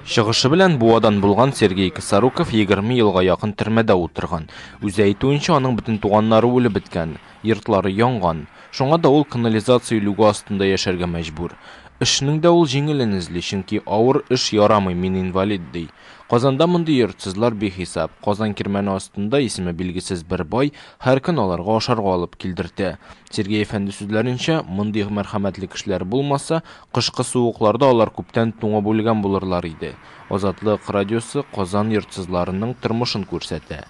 Чыгышы белән Буадан булган Сергей Косоруков 20 елга якын төрмәдә утырган. Үзе әйтүенчә, аның бөтен туганнары үлеп беткән, йортлары янган. Шуңа да ул канализация люгы астында яшәргә мәҗбүр. Эшнең дә ул җиңелен эзли, чөнки авыр эш ярамый, мин инвалид, ди. Казанда мондый йортсызлар бихисап. Казан кирмәне астында исеме билгесез бер бай һәр көн аларга ашарга алып килдертә. Сергей әфәнде сүзләренчә, мондый мәрхәмәтле кешеләр булмаса, кышкы суыкларда алар күптән туңып үлгән булырлар иде. Азатлык радиосы Казан йортсызларының тормышын күрсәтә.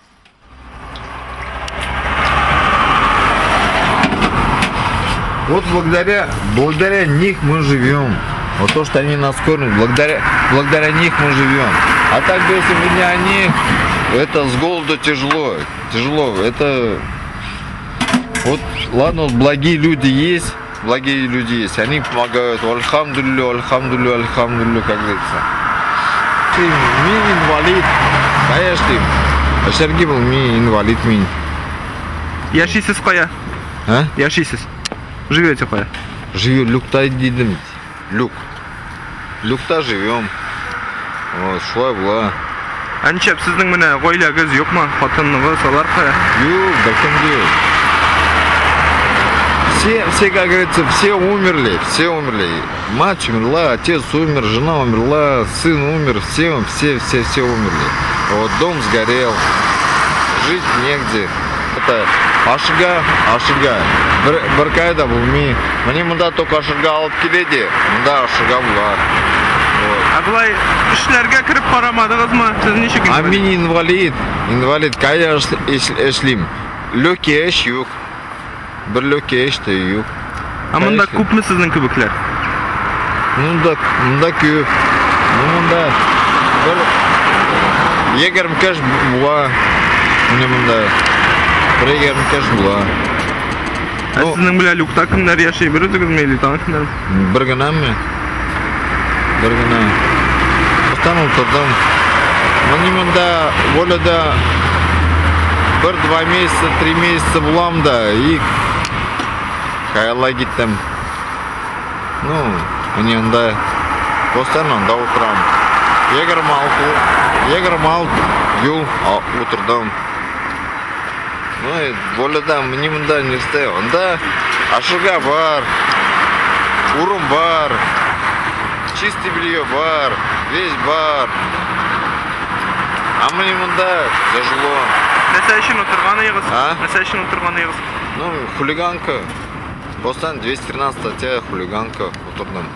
Вот благодаря них мы живем. Вот то, что они нас кормят, благодаря них мы живем. А так бы, если бы не они, это с голоду тяжело. Тяжело. Это вот, ладно, вот благие люди есть, благие люди есть, они помогают. Альхамдулиллю, альхамдулиллю, альхамдулиллю, как говорится. Ты мин инвалид, конечно, Сергей был мин инвалид мин. Яшисез кая? А? Яшисез. Живете кая? Живем, люкта дидем. Люк. Люкта живем. Вот, шулай була. Ә нишләп сезнең менә гаиләгез юкмы? Хатыныгыз алар кая? Юк, беркем юк. Все, все, как говорится, все умерли, все умерли. Мать умерла, отец умер, жена умерла, сын умер, все, все, все, все умерли. Вот дом сгорел, жить негде. Это ашырга, ашырга. Бер кайда булмый. Менә монда только ашырга алып килә дә, монда ашырга була. Вот. Ә болай эшләргә кереп карамадыгызмы? Сез ничек А инвалид? мин инвалид, инвалид, кайда эшлим? Легкий эш юк. Бер легкий эш тә юк. Ә монда Конечно. күпме сезнең кебекләр? Монда, монда күп. Ну, монда бер 20 кеше була. Менә монда бер 20 кеше була. Ә Ну, сезнең белән люкта кемнәр яши? Бер үзегезме или тагын кемнәр? Бер генәме? Бер генә. Тан утырдым. Менә монда Воляда бер 2 месяца, 3 месяца булам да и каялла киттем. Ну, менә анда постоянно анда утырам. 26, 26 ел утырдым. Ну, и Воляда менә монда нәрсә? Анда ашырга бар, урын бар, чистый белье бар, весь бар. А менә монда тяжело. Нәрсә өчен утырган идегез? А? Нәрсә өчен утырган идегез? Ну, хулиганка. Постоянно 213 статья хулиганка утырдым.